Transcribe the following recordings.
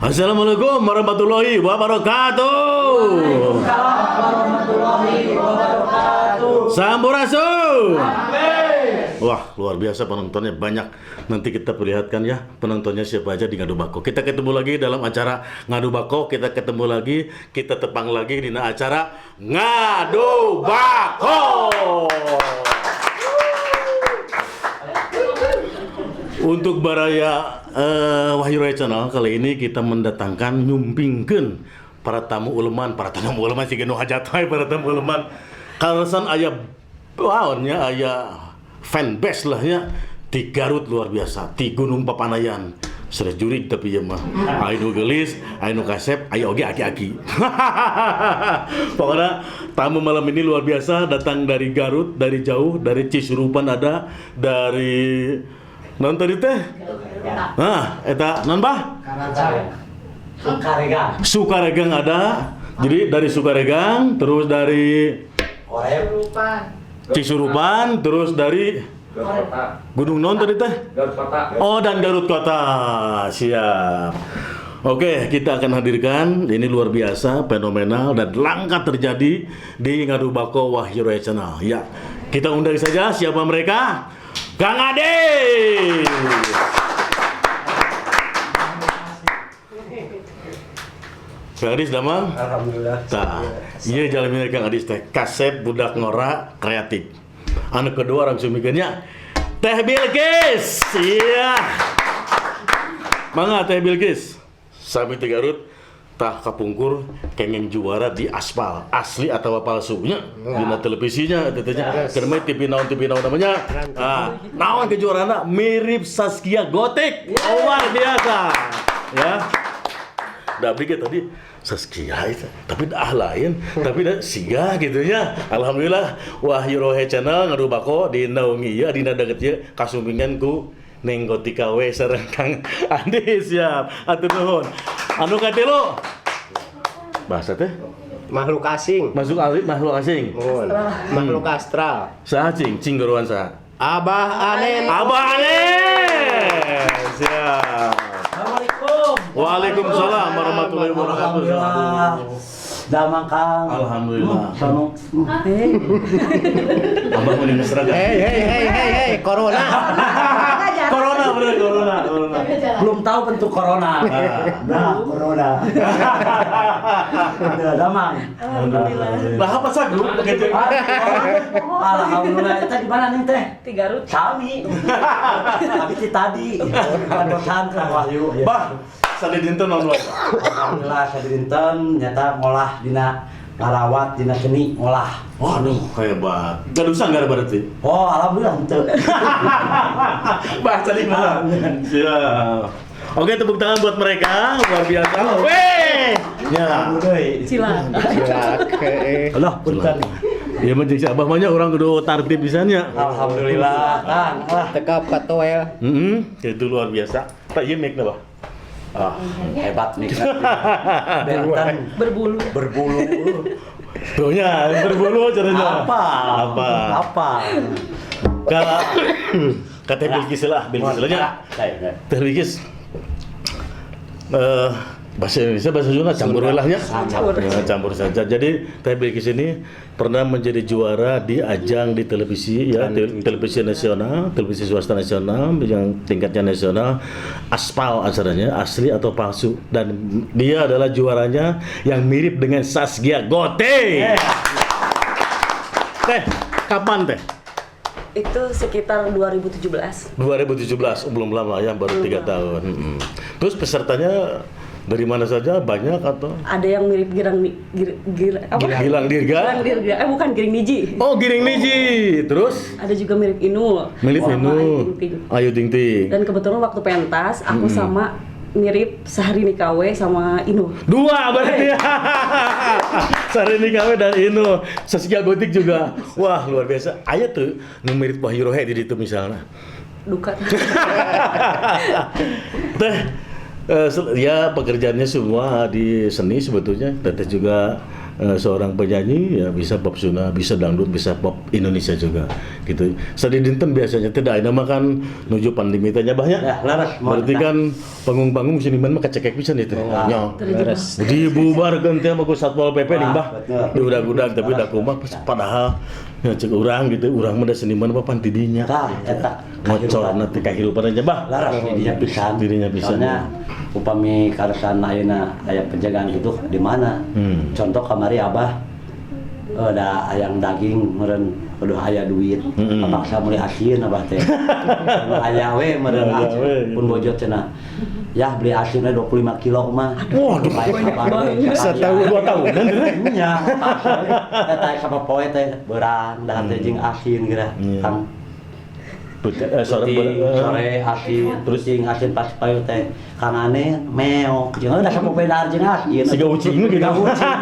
Assalamualaikum warahmatullahi wabarakatuh. Warahmatullahi wabarakatuh. Sampurasun. Wah, luar biasa penontonnya banyak. Nanti kita perlihatkan ya penontonnya siapa aja di Ngadu Bako. Kita ketemu lagi dalam acara Ngadu Bako. Kita ketemu lagi, kita tepang lagi di acara Ngadu Bako. Untuk Baraya Wahyu Raya Channel kali ini kita mendatangkan, nyumpingkeun para tamu uleman sih, nu hajat wae para tamu uleman. Kaleresan aya wow nya, aya fanbase lah nya di Garut, luar biasa di Gunung Papandayan. Serius jurig, tapi ya mah aya nu geulis, aya nu kasep, aya oge aki-aki. Pokoknya tamu malam ini luar biasa, datang dari Garut, dari jauh, dari Cisurupan ada, dari naon tadi teh? Nah, eta naon, Bah? Sukaregang. Sukaregang ada. Jadi dari Sukaregang, terus dari Korep. Cisurupan, terus dari Garut Kota. Gunung naon tadi teh? Garut Kota. Oh, dan Garut Kota. Siap. Oke, kita akan hadirkan ini luar biasa, fenomenal dan langka terjadi di Ngadu Bako Wahyu Raya Channel. Ya, kita undang saja siapa mereka? Kang Ade. Kang Adis damang? Alhamdulillah. Tah, iya jalan Kang Adis teh kasep, budak ngora, kreatif. Anu kedua orang sumikeunnya Teh Bilqis. Iya. Mangga, Teh Bilqis. Sami ti Garut, tah kapungkur kenging juara di aspal asli atau palsunya dina televisinya eta teh nya. Keur mah TV naon, TV naon namanya. Ah, naon kejuaraan mirip Zaskia Gotik. Luar biasa. Ya. Da abdi ge tadi Zaskia itu, tapi dah lain, tapi dah siga gitu nya. Alhamdulillah Wahyu Rohe Channel Ngadu Bako dinaungi ieu, dina deket ieu kasumpingan ku Neng Gotika we sareng Kang Andi. Siap. Atur nuhun. Anu katilu bahasa teh Makhluk asing. Masuk ali makhluk asing. Mohon. Makhluk astral. Saha, cing cing goroan saha? Abah Anen. Abah Anen. Siap. Assalamualaikum. Waalaikumsalam warahmatullahi wabarakatuh. Alhamdulillah. Damang, Kang. Alhamdulillah. Sono. Abah mau mesra gak? Hei hei hei hei hei, corona. Corona bener, corona, corona. Belum tahu bentuk corona. Nah, corona. Udah damang. Alhamdulillah. Lah, apa sah grup pakai cewek? Alhamdulillah. Itu di mana nih, Teh? Di Garut. Sami. Tapi ti tadi. Pandosan Kang Wahyu. Ya. Bah, sadidinten naon wae? Alhamdulillah sadidinten nyata ngolah dina ngarawat, dina seni ngolah. Waduh, hebat. Gak usah nggak berarti. Oh, alhamdulillah henteu. Bah, tadi mana? Siap. Oke, tepuk tangan buat mereka, luar biasa. Weh! Ya. Alhamdulillah. Cilaka. Cilaka. Alah, punten. Ya mah jeung si Abah mah nya urang kudu tartib pisan nya. Alhamdulillah, Kang. Lah, Tekap katoel. Heeh, itu luar biasa. Tak ieu mic bah. Ah, hebat nih. Benten Berbulu. Berbulu. Baunya berbulu caranya. Apa? Apa? Apa? Ka kata Bilqis lah, Bilqis lah nya. Teh Bilqis. Eh, bahasa Indonesia, bahasa Sunda campur lah nya. Campur. Ya, campur saja. Jadi Teh Bilqis ini pernah menjadi juara di ajang di televisi ya, televisi nasional, televisi swasta nasional yang tingkatnya nasional, aspal acaranya asli atau palsu, dan dia adalah juaranya yang mirip dengan Zaskia Gotik. Teh, kapan, Teh? Itu sekitar 2017. 2017, oh, belum lama ya, baru 3 tahun. Terus pesertanya Dari mana saja banyak atau? Ada yang mirip Girang apa? Gilang Dirga. Gilang Dirga. Eh bukan Giring Niji. Oh, Giring Niji. Terus Ada juga mirip Inul. mirip sama Inul. Ayu Ting Ting. Ayu Ting Ting. Dan kebetulan waktu pentas aku sama mirip Syahrini KW sama Inul. Dua berarti ya. Syahrini KW dan Inul. Saskia Gotik juga. Wah, luar biasa. Aya tuh nu mirip Wahyu Rohe di ditu misalnya. Duka. Teh ya pekerjaannya semua di seni sebetulnya. Teteh juga seorang penyanyi ya, bisa pop Sunda, bisa dangdut, bisa pop Indonesia juga gitu. Sadidinten biasanya tidak ada makan nuju pandemi teh nya banyak. Ya, leres, mau Berarti eta. kan panggung-panggung seniman mah kecekek pisan itu. Nya. Leres. Dibubarkeun teh mah ku Satpol PP nih, Bah. Betul. Diudag-udag tapi da kumaha padahal ya cek urang gitu, urang mah da seniman apa pan tidinya. Tah, eta. Ngocorna teh kahirupan aja, Bah. Laras dirinya pisan. Dirinya pisan. Soalnya upami karesan ayeuna aya penjagaan gitu di mana? Contoh kamari Abah da ayang daging meureun udah aya duit. Kapaksa meuli asin Abah teh. Nu aya we meureun Aya we, gitu. pun bojot cenah. Ya beli asinnya 25 kilo mah. Waduh, banyak banget. Setahun. 2 tahunan teh. Nya, paksa we. Eta sama poe teh beurang dahar teh jeung asin geura. Iya. Kang Sore Penting, sore asin, terus jeung asin pas payu teh Kang Ane meok jeung udah sama poe dahar jeung asin. Siga ucing gitu. Siga ucing.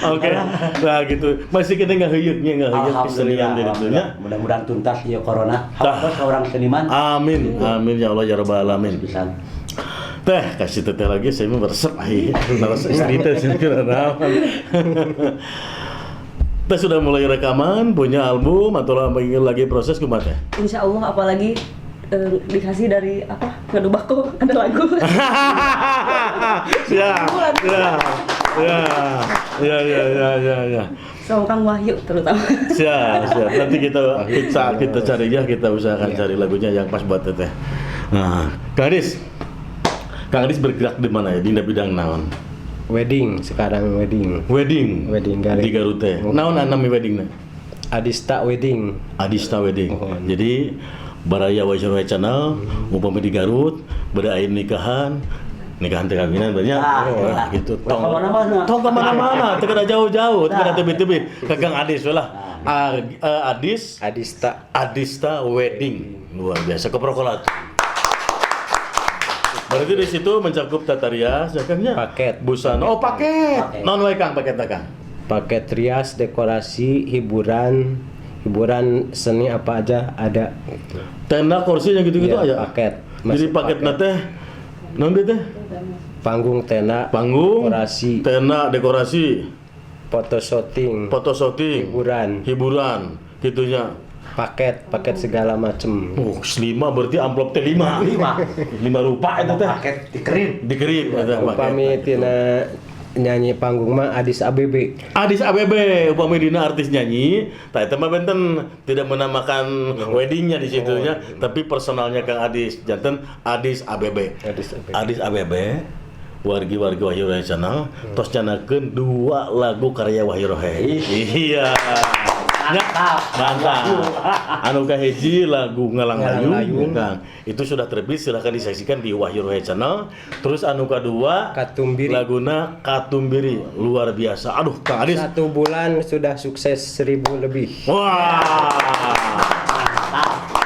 Oke. Nah gitu. Masih kena ngaheuyeuknya ngaheuyeuk kesenian Alhamdulillah, dari itu nya. alhamdulillah. Mudah-mudahan tuntas ieu corona. Tah. Hapus orang seniman. Amin. Amin ya Allah ya rabbal alamin. Pisan. Teh, kasih teteh lagi saya mah beresep ai. Naros istri teh sih naon. Teh sudah mulai rekaman, punya album atau lagi proses kumaha teh? Insya Allah apalagi dikasih dari apa? Ngadu bako ada lagu. Ya, ya, ya, ya, ya, ya, ya, ya. Sama Kang Wahyu terutama. Siap, siap. Nanti kita cari ya, kita usahakan cari lagunya yang pas buat teteh. Nah, Kang Adis. Kang Adis bergerak di mana ya? Di bidang naon? Wedding sekarang wedding. Wedding. Wedding Garut. Di Garut teh. Naon nami weddingna? Adista Wedding. Adista Wedding. Oh. Jadi Baraya Wahyu Rohe Channel umpama di Garut bade aya nikahan, nikahan teh kawinan banyak. Ah, Nah, gitu. Ulah kemana-mana. Tong kemana-mana, teu kada jauh-jauh, teu kada Nah. tebih-tebih. Ka Kang Adis we lah. Adis Adista. Adista Wedding. Luar biasa keprokolat. Berarti di situ mencakup tata rias, ya Kang ya? Paket. Busana. Oh, paket. Paket. Non we Kang paket Kang. Paket rias, dekorasi, hiburan, hiburan seni apa aja ada. Tenda kursi yang gitu-gitu Iya, aya. paket. Jadi Masuk paket paket. teh naon deui teh? Panggung, tenda, Panggung, dekorasi, tenda, dekorasi, foto shooting, foto shooting, hiburan, hiburan, gitunya. paket, paket segala macem. Oh, lima berarti amplop teh lima. Lima. Lima rupa itu teh. Paket dikerin. Dikerin eta paket. Upami tina nyanyi panggung mah Adis ABB. Adis ABB upami dina artis nyanyi, tah eta mah benten tidak menamakan weddingnya di situ nya, tapi personalnya Kang Adis, janten Adis ABB. Adis ABB. Adis ABB wargi-wargi Wahyu Rohe Channel tos nyanakeun 2 lagu karya Wahyu Rohe. Iya. Ya, mantap. Anu kahiji lagu Ngalang Ngalang Layung, Layung. Kang. Itu sudah terbit, silahkan disaksikan di Wahyu Rohe Channel. Terus anu kadua Katumbiri. Laguna Katumbiri, luar biasa. Aduh, Kang Adis. 1 bulan sudah sukses 1000 lebih. Wah.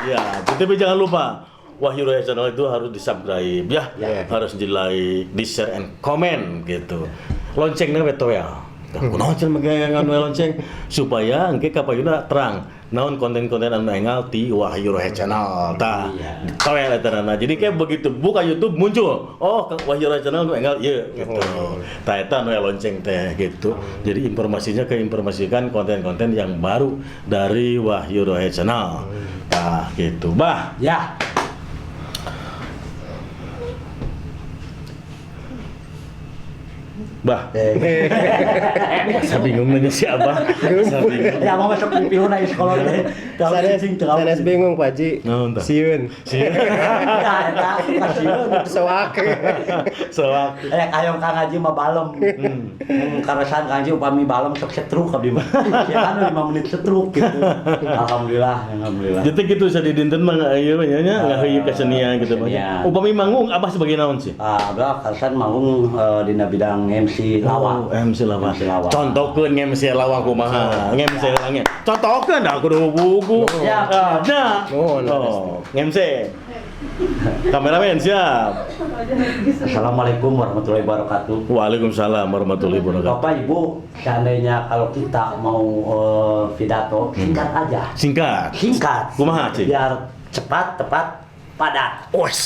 Ya, tapi jangan lupa Wahyu Rohe Channel itu harus di-subscribe ya. Ya. Harus di-like, di-share and comment gitu. Loncengnya betul ya. Kunaon cenah make lonceng supaya engke kapayuna terang naon konten-konten anu enggal ti Wahyu Rohe Channel tah. Toel eta na. Jadi kayak begitu buka YouTube muncul, oh Wahyu Rohe Channel nu enggal ieu gitu. Tah eta nu lonceng teh gitu. Jadi informasinya keinformasikan konten-konten yang baru dari Wahyu Rohe Channel. Tah gitu. Bah, Ya. Bah. Saya bingung nanya si Abah. Saya bingung. Ya mau masuk di pihun aja sekolah teh. Sanes, sanes bingung, Pak Ji. Naon tah? Sieun. Sieun. Ya, eta kasieun. Soak. Soak. Eh, kayong Kang Haji mah balem. Karasan Kang Haji upami balem sok setruk abdi mah. Ya kan 5 menit setruk gitu. Alhamdulillah, alhamdulillah. Jadi gitu sa dinten mah ieu mah nya ngaheuyeuk kesenian gitu mah. Kesenian. Upami manggung Abah sebagai naon sih? Ah, abah karasan manggung dina bidang MC lawak. Oh, MC lawak. MC lawak. Contohkeun MC lawak kumaha? MC lawaknya. Contohkeun dah kudu buku. Siap. Ah, nah. Nuhun. Oh, MC. Kameramen siap. Assalamualaikum warahmatullahi wabarakatuh. Waalaikumsalam warahmatullahi wabarakatuh. Bapak Ibu, seandainya kalau kita mau pidato, singkat aja. Singkat. Singkat. Kumaha, Cik? Biar cepat, tepat, padat. Wes.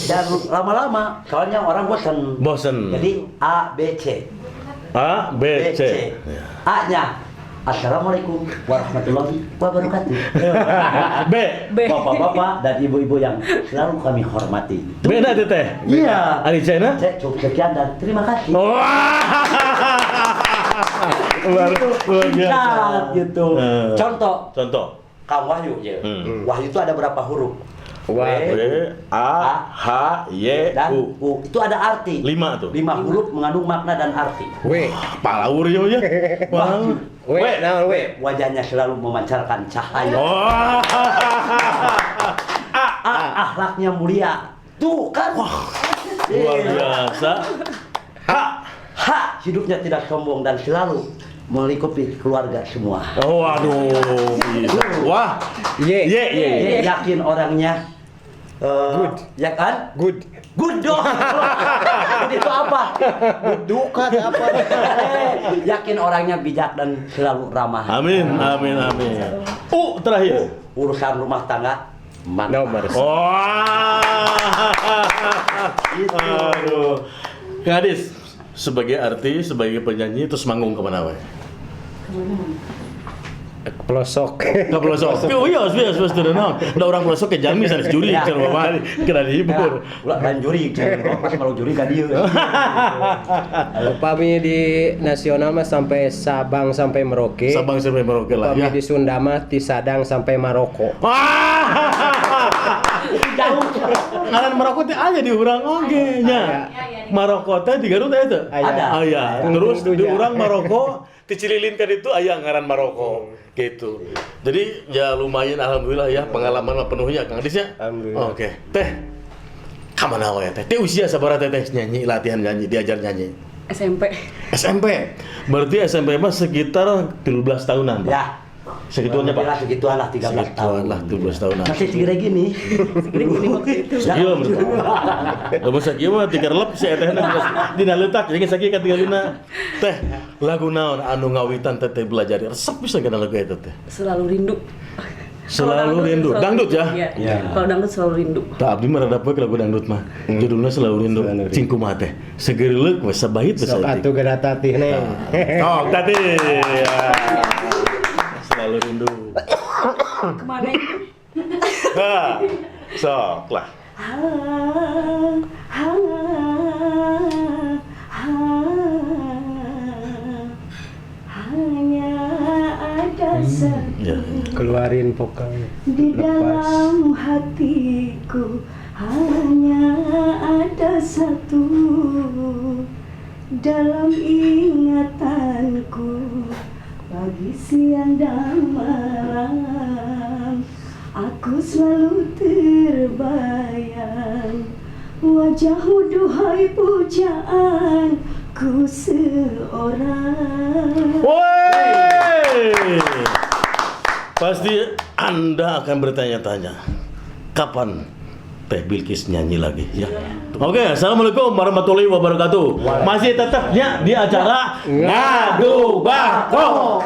Dan lama-lama, soalnya orang bosen. Bosen. Jadi A B C. A B C. A-nya Assalamualaikum warahmatullahi wabarakatuh. B. B. Bapak-bapak dan ibu-ibu yang selalu kami hormati. B na teh. Iya. Ari C na? C cukup sekian dan terima kasih. Wah. Luar luar biasa. Singkat gitu. Eh. Contoh, Contoh. Kang Wahyu ya. Wahyu itu ada berapa huruf? Wah. W A H Y dan U. U. Itu ada arti. Lima tuh. Lima huruf mengandung makna dan arti. W. Palaur ya ya. Wah. W. Naon W? Wajahnya selalu memancarkan cahaya. Oh. A, akhlaknya mulia. Tuh kan. Luar Iya. biasa. H. H, hidupnya tidak sombong dan selalu melingkupi keluarga semua. Oh, waduh, bisa. Wah. Y. Y, Y. Y, yakin orangnya Good. Ya kan? Good. Good dong. Good itu apa? Duka apa? Yakin orangnya bijak dan selalu ramah. Amin, amin, amin. U terakhir. Urusan rumah tangga mantap. Nomor. Wah. Gitu. Aduh. Kang Adis, sebagai artis, sebagai penyanyi, terus manggung kemana wae? Pelosok. Ke pelosok. Oh iya, biasa, biasa, sudah naon. Da orang pelosok ke Jambi sanes juri, Ya. cenah bapak kena dihibur. Ya, ulah lain juri, pas kalau juri ka dieu. Upami di nasional mah sampai Sabang sampai Merauke. Sabang sampai Merauke lah Upami ya. di Sunda mah ti Sadang sampai Maroko. Wah. Jauh. Ngaran Maroko teh aya di urang oge nya. Maroko teh di Garut aya teu? Aya. Ada. Aya. Aya. Terus di Dunya. urang Maroko ti Cililin kan itu aya ngaran Maroko gitu. Jadi ya lumayan alhamdulillah ya pengalaman mah penuhnya Kang Adis ya. Alhamdulillah. Oke. Teh kamana wae teh? Teh usia sabaraha teh teh nyanyi latihan nyanyi diajar nyanyi? SMP. SMP. Berarti SMP mah sekitar 13 tahunan, Pak. Ya. Segituannya, Pak. Lah segituan lah 13 tahun. Segituan lah 13 tahunan. Masih segede gini. Segede gini waktu itu. Sakieu mah. Lamun sakieu mah tikarlep si etehna dina leutak jadi sakieu katinggalina. Teh, lagu naon anu ngawitan teteh belajar resep pisan kana lagu eta teh. Selalu rindu. Selalu Kalau rindu. selalu Dangdut ya? Iya. Iya. Kalau dangdut selalu rindu. Tah abdi mah rada poek lagu dangdut mah. Judulnya Selalu Rindu. Selalu Rindu. Cing kumaha teh? Segeureuleuk we sabahit we Sok saeutik. atuh geura tatih neng. Sok tadi. Ya. Selalu rindu. Kemana itu? Nah, sok lah. Ha, ha, ha, hanya ada satu Ya. Keluarin vokalnya. di Lepas. dalam hatiku, hanya ada satu dalam ingatanku, pagi siang dan malam aku selalu terbayang wajahmu duhai pujaan ku seorang. Woi! Pasti Anda akan bertanya-tanya, kapan Teh Bilqis nyanyi lagi ya? Oke, assalamualaikum warahmatullahi wabarakatuh. Masih tetapnya di acara Ngadu Bako.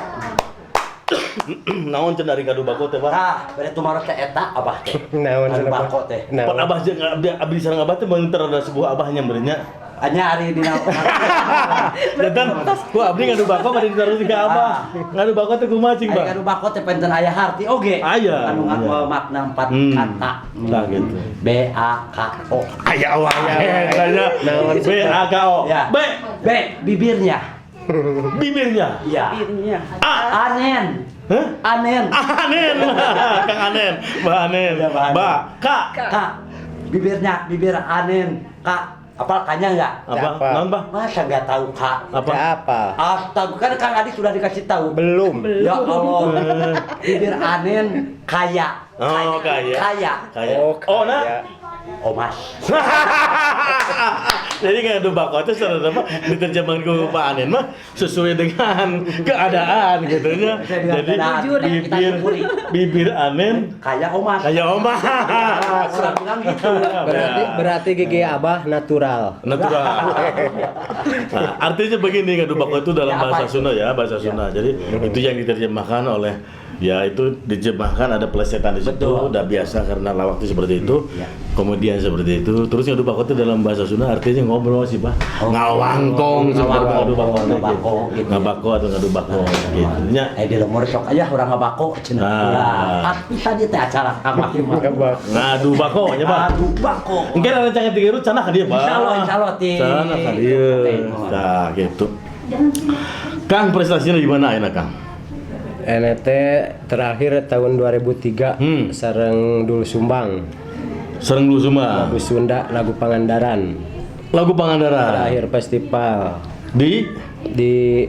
Naon cenah dari Ngadu Bako teh, Pak? Tah, bade tumaros teh eta abah teh. Naon Anu cenah, Pak? bako teh. Naon? Pan abah jeung abdi abdi sareng abah teh beunter ada sebuah abahnya meureunnya. Anya ari dina. Janten ku abdi ngadu bako bade ditaruh ka Abah. Ngadu bako teh kumaha, cing, Ari Bang? ngadu bako teh penten aya harti oge. Aya. Anu Aya. makna empat kata. Tah, gitu. B A K O. Aya wae tanya. Naon? B A K O. Ya. B. B, bibirnya. Bibirnya. Iya. Bibirnya. A. Anen. Hah? Anen. Anen. Kang Anen. Mbak Anen. Ya, Mbak Anen. Ba. K. K. Bibirnya, bibir Anen. K. Apa kanya enggak? Apa? Apa? Naon, Bah? Masa nggak tahu K? Apa? Apa? Astaga, kan Kang Adi sudah dikasih tahu. Belum. Ya Allah. Bibir Anen kaya. Oh, kaya. Kaya. Kaya. Oh, Oh, nah. kaya. Omas. Jadi ngadu bako itu sebenarnya mah diterjemahkan ke Pak Anen mah sesuai dengan keadaan gitu nya. Sesuai dengan Jadi keadaan. Jujur ya, kita bibir syukuri. bibir Anen Kaya Omas. kayak oma. Orang bilang gitu. Berarti Ya. berarti gigi Abah natural. Natural. Nah, artinya begini, ngadu bako itu dalam Ya, apa bahasa itu? Sunda ya, bahasa Sunda. Jadi itu yang diterjemahkan oleh, ya itu diterjemahkan ada pelesetan di situ, Betul. udah biasa karena lawak itu seperti itu. Ya. Kemudian seperti itu. Terus ngadu bako itu dalam bahasa Sunda artinya ngobrol sih, Pak. Oh. Ngawangkong sebenarnya ngadu bako teh gitu. Ngabako gitu. Ngabako atau ngadu bako gitu. Nya. Eh, di lembur sok aya urang ngabako cenah. Nah. Nah, pas pisan ieu teh acara Kang Wahyu mah. Ngadu bako nya, Pak. Ngadu bako. Mungkin ada rencana tiga itu canah ka dieu, Pak. Insyaallah, insyaallah, ti. Canah ka dieu. Tah gitu. Kang, prestasinya gimana enak, Kang? NT terakhir tahun 2003 sareng Doel Sumbang. Sareng Doel Sumbang. Lagu Sunda, lagu Pangandaran. Lagu Pangandaran. Terakhir festival Di di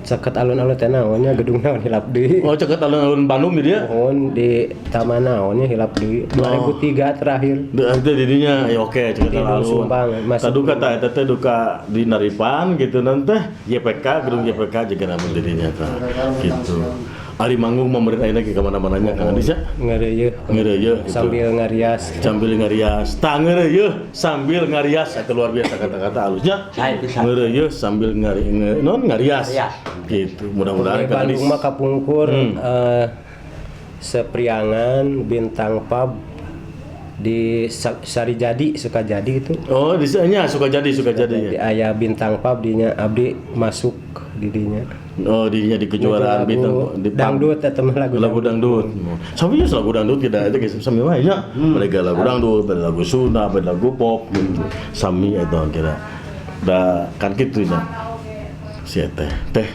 caket alun-alun teh naonnya, gedung naon, hilap deui. Oh, caket alun-alun Bandung di dia. Mohon di taman naonnya, hilap deui. 2003 terakhir. Itu didinya ya, oke, caket Di Doel alun. Sumbang, masuk. Tah, duka tah eta teh duka di Naripan gitu nanti YPK, gedung YPK juga namun didinya tah gitu. Ari manggung mah meureun ayeuna ke mana-mana nya, Kang Adis ya. Ngeureuyeun. Ngeureuyeun gitu. Sambil ngarias. Sambil ngarias. Tah, ngeureuyeun sambil ngarias itu luar biasa kata-kata halusnya. Saya bisa. Ngeureuyeun sambil ngari nge, non ngarias. Ngarias. Gitu. Mudah-mudahan Di Kang Adis. Bandung mah kapungkur Sepriangan, Bintang Pub di Sarijadi, Sukajadi itu. Oh, di nya Sukajadi, Sukajadi Di ya. aya Bintang Pub dinya, abdi masuk di dinya. Oh, dinya di kejuaraan Lagu bintang di pub. Dangdut eta mah, lagu Lagu dangdut. Sami ya, lagu dangdut kita itu guys sami wae nya. Mereka lagu dangdut, ada lagu Sunda, ada lagu pop gitu. Sami eta kira. Da kan kitu nya. Si teh teh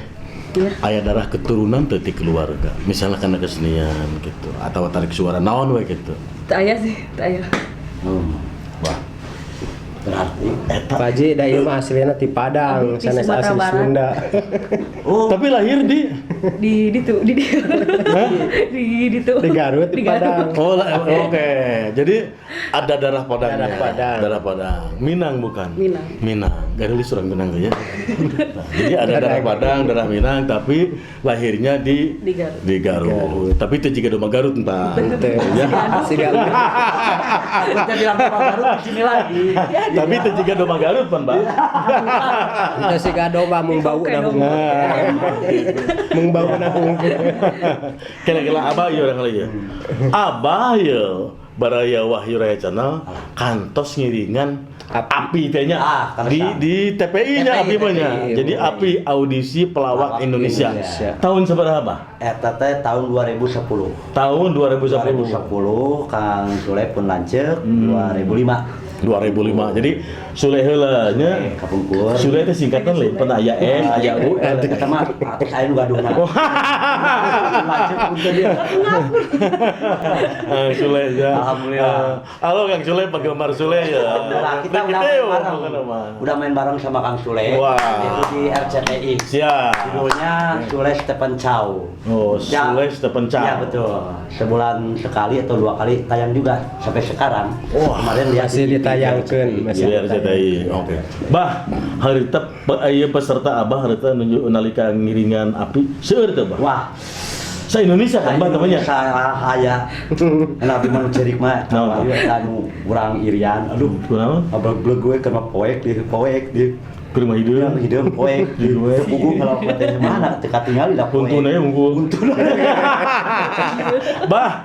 Iya. aya darah keturunan teh ti keluarga. Misalnya karena kesenian gitu atau tarik suara naon we gitu. Teu aya sih, teu aya. Wah. Berarti Eta. Pak Haji, da ieu mah aslina ti Padang, Abdi ti sanes Sumatera asli Barat. Sunda. Oh, Tapi lahir di Di ditu, di di di ditu. Di Garut, di Padang. Oh, oke. Jadi ada darah Padangnya. Darah Padang. Darah Padang. Minang bukan? Minang. Minang. Gak orang Minang tuh ya. Nah, jadi ada darah Padang, darah Minang, tapi lahirnya di Di Garut. Di Garut. Tapi itu juga domba Garut entah. Teu. Ya. Siga kita bilang ke Pak Garut di sini lagi. Tapi itu juga domba Garut pan, Pak. Teu siga domba mung bau Oke, na domba. Mung bau na Kira-kira abah ya orang kali ya. Abah ya Baraya Wahyu Raya Channel kantos ngiringan Api. api teh nya Ah, di kalesan. di TPI-nya TPI, api mah nya. TPI. Jadi api audisi pelawak Pelawak Indonesia. Indonesia. Tahun seberapa, Bah? Eta teh tahun 2010. Tahun 2010. 2010 Kang Sule pun lanceuk 2005. 2005. Jadi Sule heula nya. Eh, kapungkur. Sule teh singkatan lain pernah aya S, aya U. Eta mah atos aya nu gaduhna. Lanceuk pun teh dia. Eh, Sule ya. Alhamdulillah. Eh, halo Kang Sule, penggemar Sule ya. Alhamdulillah kita udah Kita main yuk, bareng. pokoknya mah. Udah main bareng sama Kang Sule. Wah. Itu di RCTI. Siap. Judulnya Sule Stephen Chow. Oh, Sule Stephen Chow. Ya betul. Sebulan sekali atau dua kali tayang juga sampai sekarang. Wah. Kemarin lihat Masih di TV. ditayangkeun, masih Di RCTI. Oke. Bah, harita ieu peserta Abah harita nunjuk nalika ngiringan api seueur teu, Bah? Wah, Sa Indonesia kan, Bah, namanya? Saya aya. Nah, abdi mah nu cerik mah. Naon? Ieu anu urang Irian. Aduh, Kunaon? abang gue kena poek di poek di. Ke rumah hideung. Hideung poek. Puguh kalau teh mana teu katingali da poek. Untuna ya unggul. Bah,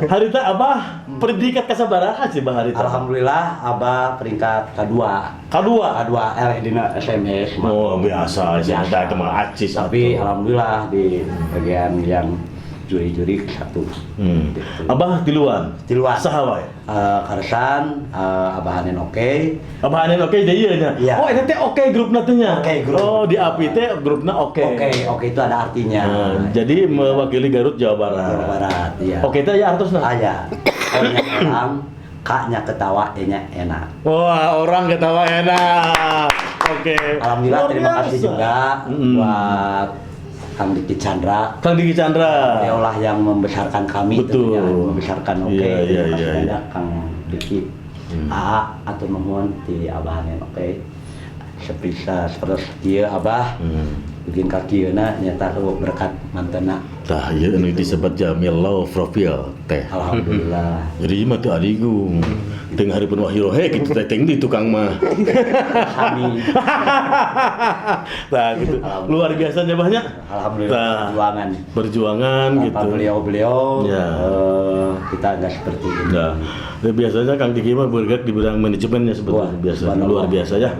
harita Abah predikat kasabaraha sih Bah harita? Alhamdulillah Abah peringkat kedua. Kadua. Kedua dina SMS mah. Oh, biasa, biasa itu mah acis Tapi atuh. alhamdulillah di bagian yang juri-juri satu. Gitu. Abah tiluan. Tiluan. Saha wae? Karsan, Abah Anen oke. Abah Anen oke jadi ieu nya. Iya. Oh, eta teh oke grupna teh nya. Oke grup. Oh, di API teh grupna oke. Oke, oke itu ada artinya. Nah, jadi mewakili Garut Jawa Barat. Jawa Barat, iya. Oke teh ya artosna. Aya. O-nya orang, K-nya ketawa, E-nya enak. Wah, orang ketawa enak. Oke. Alhamdulillah Luar terima kasih biasa. juga buat Kang Diki Chandra. Kang Diki Chandra. Beliaulah yang membesarkan kami, Betul. tentunya, membesarkan oke. Iya, Terima kasih iya. banyak Kang Diki. A atau nuhun di Abah Anen oke. Seperti seperti dia Abah bikin kakieuna nyata berkat mantena. Tah, ieu anu disebut Jamil low profile teh. Alhamdulillah. Jadi mah teu adigung. Teu ngahareupeun Wahyu Rohe kitu teh teh di tukang mah. Kami Nah, gitu. Luar biasanya banyak. alhamdulillah Tah, perjuangan. Perjuangan Tanpa gitu. beliau-beliau Ya. kita nggak seperti ini. Nah, dan biasanya Kang Diki mah bergerak di bidang manajemennya sebetulnya Wah, biasa subhanallah. luar biasa ya.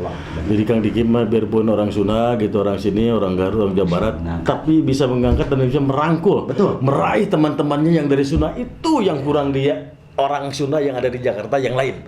Jadi Kang Diki mah biarpun orang Sunda gitu, orang sini, orang Garut, orang Jawa Barat, Nah. tapi bisa mengangkat dan bisa merangkul, Betul. meraih teman-temannya yang dari Sunda itu yang kurang dia orang Sunda yang ada di Jakarta yang lain.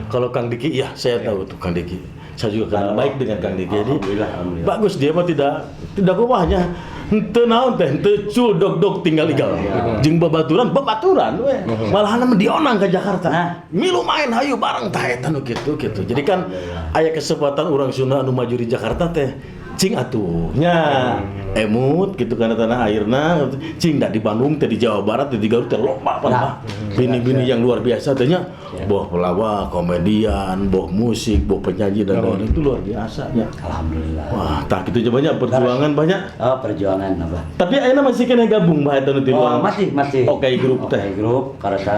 Kalau Kang Diki, ya saya tahu tuh Kang Diki. Saya juga kenal baik dengan Kang Diki. Jadi Alhamdulillah, alhamdulillah. bagus dia mah tidak tidak kumahnya. Henteu naon teh, henteu cul dog dog tinggal igal. Jeung babaturan, babaturan we. Malahan mah dionang ke Jakarta. Nah. Milu main hayu bareng tah eta nu kitu gitu. Jadi kan aya kesempatan urang Sunda anu maju di Jakarta teh cing atuh nya emut gitu karena tanah airna cing da di Bandung teh di Jawa Barat teh di Garut teh loba pan Nah. mah. Bini-bini yang luar biasa teh nya boh pelawak, komedian, boh musik, boh penyanyi dan lain-lain itu luar biasa ya. Alhamdulillah. Wah, tak gitu aja banyak perjuangan banyak. Oh, perjuangan apa? Tapi ayeuna masih kena gabung bah eta nu Oh, tiluan. masih masih. Oke grup Oke teh. grup karena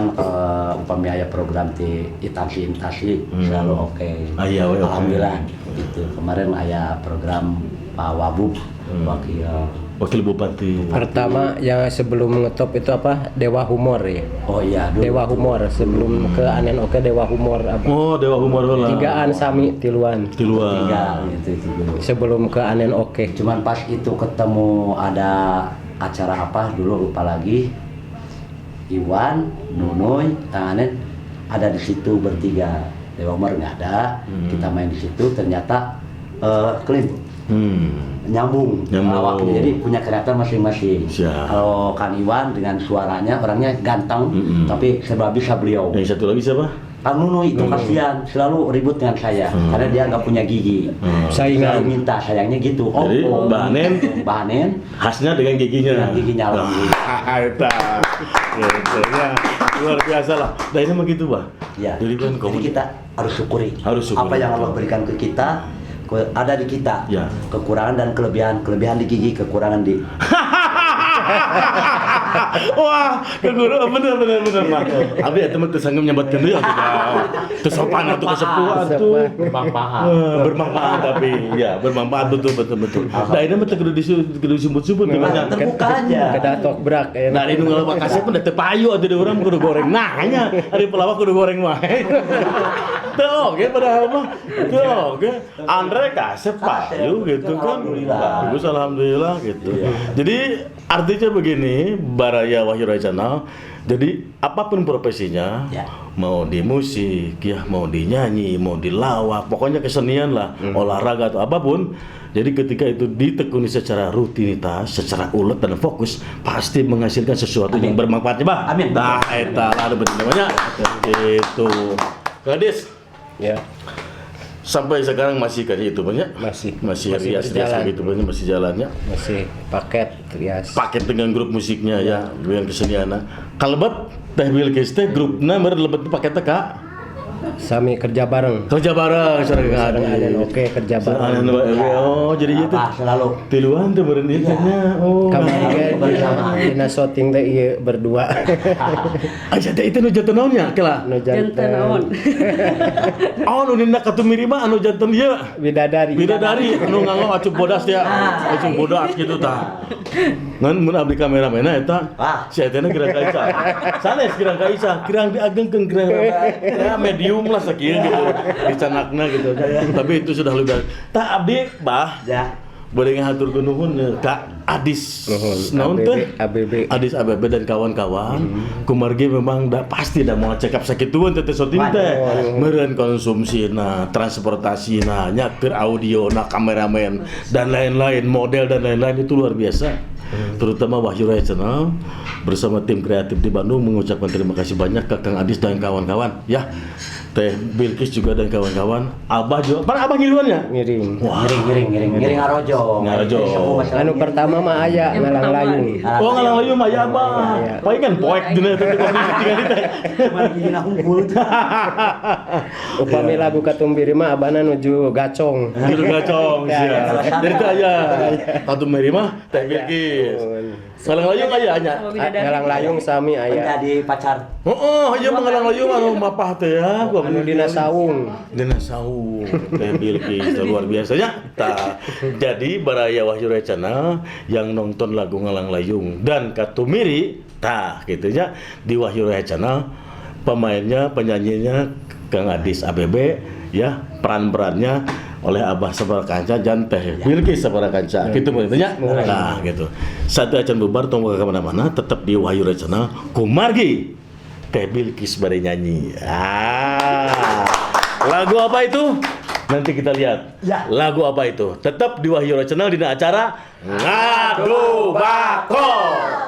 upami aya program di intasi intasi selalu oke. Ah, iya, we, oke. Alhamdulillah gitu. Kemarin aya program Pak Wabub wakil. Wakil Bupati. Pertama yang sebelum ngetop itu apa? Dewa Humor ya. Oh iya dulu. Dewa Humor sebelum ke Anen oke Dewa Humor apa? Oh, Dewa Humor heula. Tigaan sami tiluan. Tiluan. Tinggal gitu itu dulu. Sebelum ke Anen oke. Cuman pas itu ketemu ada acara apa dulu lupa lagi. Iwan, Nunuy, Tanganen ada di situ bertiga. Dewa Umar nggak ada. Kita main di situ ternyata clean nyambung, Nyambung. Lawaknya. Jadi punya karakter masing-masing. Siap. Kalau Kang Iwan dengan suaranya orangnya ganteng, tapi serba bisa beliau. Yang satu lagi siapa? Kang Nunuy itu kasihan, selalu ribut dengan saya karena dia nggak punya gigi. Saingan. Selalu minta sayangnya gitu. Oh, Jadi, oh. Mbak Anen Mbak Anen khasnya dengan giginya. Dengan giginya, alhamdulillah. Nah, eta. Gitu ya. Luar biasa lah. Nah, ini mah gitu, Bah. Ya. Jadi kan Jadi kita harus syukuri. Harus syukuri. Apa yang Allah berikan ke kita ada di kita. Ya. Kekurangan dan kelebihan, kelebihan di gigi, kekurangan di Wah, keguru bener bener bener mah. Abi eta mah teu sanggup nyebatkeun deui atuh. Teu sopan atuh kesepuh atuh. Bermanfaat. Bermanfaat tapi ya bermanfaat betul betul betul. Nah ini mah teu kudu kudu disumput-sumput Nah, banyak. terbuka aja. Kedah tok brak ya. Nah, ini ngelawak kasih pun teu payu atuh di urang kudu goreng. Nah, nya ari pelawak kudu goreng wae. Teu oge padahal mah. Teu oge. Andre kasep payu gitu kan. Alhamdulillah. Bagus alhamdulillah gitu. Jadi artinya begini, Baraya Wahyu Roy Channel. Jadi apapun profesinya, Ya. mau di musik, ya mau di nyanyi, mau di lawak, pokoknya kesenian lah, olahraga atau apapun. Jadi ketika itu ditekuni secara rutinitas, secara ulet dan fokus, pasti menghasilkan sesuatu yang bermanfaat, Bah. Amin. Nah, eta lah anu penting namanya. Itu. Gadis, Ya. sampai sekarang masih kan itu banyak? Masih. Masih, Masih rias rias berjalan. begitu banyak masih jalannya. Masih paket rias. Paket dengan grup musiknya ya, dengan kesenian. Kalebet Teh Bilqis teh grupna meureun lebet paket teh Kak. Sami kerja bareng. Kerja bareng sareng Kang Sareng Adis. Anen oke kerja Sareng bareng. Anen oke. Oh, jadi itu Abah selalu. Tiluan tuh meureun ieu teh nya. Oh. Kamari ge Kebersamaan. dina syuting teh ieu berdua. Aja teh itu nu janten naon nya kela? Nu Janten naon. Oh, nu dina Katumiri mah anu janten ieu. Bidadari. Bidadari anu nganggo acup bodas dia. Acup bodas gitu tah. Ngan mun abdi kameramena eta Wah. si eta kirang ka Isa. Sanes kirang ka Isa, kirang diagengkeun kirang rada ya medium lah sakieu gitu. Dicanakna gitu. Tapi itu sudah lebih. Tah abdi bah Ya. boleh ngahaturkeun nuhun ka Adis Nuhun, naon ABB, teh? ABB. Adis ABB dan kawan-kawan. Kumargi memang da, pasti da mau cekap sakituan teh syuting teh. Meureun konsumsina, transportasina, nyaker audio, na kameramen dan lain-lain, model dan lain-lain itu luar biasa. Terutama Wahyu Raya Channel bersama tim kreatif di Bandung mengucapkan terima kasih banyak ke Kang Adis dan kawan-kawan ya. Teh Bilqis juga dan kawan-kawan. Abah juga. Para Abah ngiluan ya? Ngiring. Wah. Ngiring ngiring ngiring ngiring ngarojo. Ngarojo. Anu pertama mah aya Yang ngalang pertama layung. nih. Oh, ngalang layu mah ya Abah. Iya. Paling kan poek dina eta teh kopi tinggal teh. Cuma dina hungkul. Upami lagu Katumbiri mah abana nuju gacong. Gitu gacong sia. Jadi teh aya. Katumiri mah Teh Bilqis. Ngalang layu aya nya. Sama bidadari. Ngalang layung sami aya. Jadi pacar. Heeh, ieu mah ngalang layu anu mapah teh ya. Gua Anu dina saung. Dina saung Teh Bilqis luar biasa ya. Tah. Jadi Baraya Wahyu Raya Channel yang nonton lagu Ngalang Layung dan Katumiri tah gitu ya di Wahyu Raya Channel pemainnya penyanyinya Kang Adis ABB ya, peran-perannya oleh Abah Sabara Kanca dan Teh Bilqis Sabara Kanca gitu ya. Nah gitu, satu acan bubar, tong ke kemana-mana, tetap di Wahyu Raya Channel kumargi Teh Bilqis bari nyanyi. Ah, lagu apa itu nanti kita lihat Ya. lagu apa itu, tetap di Wahyu Raya Channel di acara Ngadu Bakol.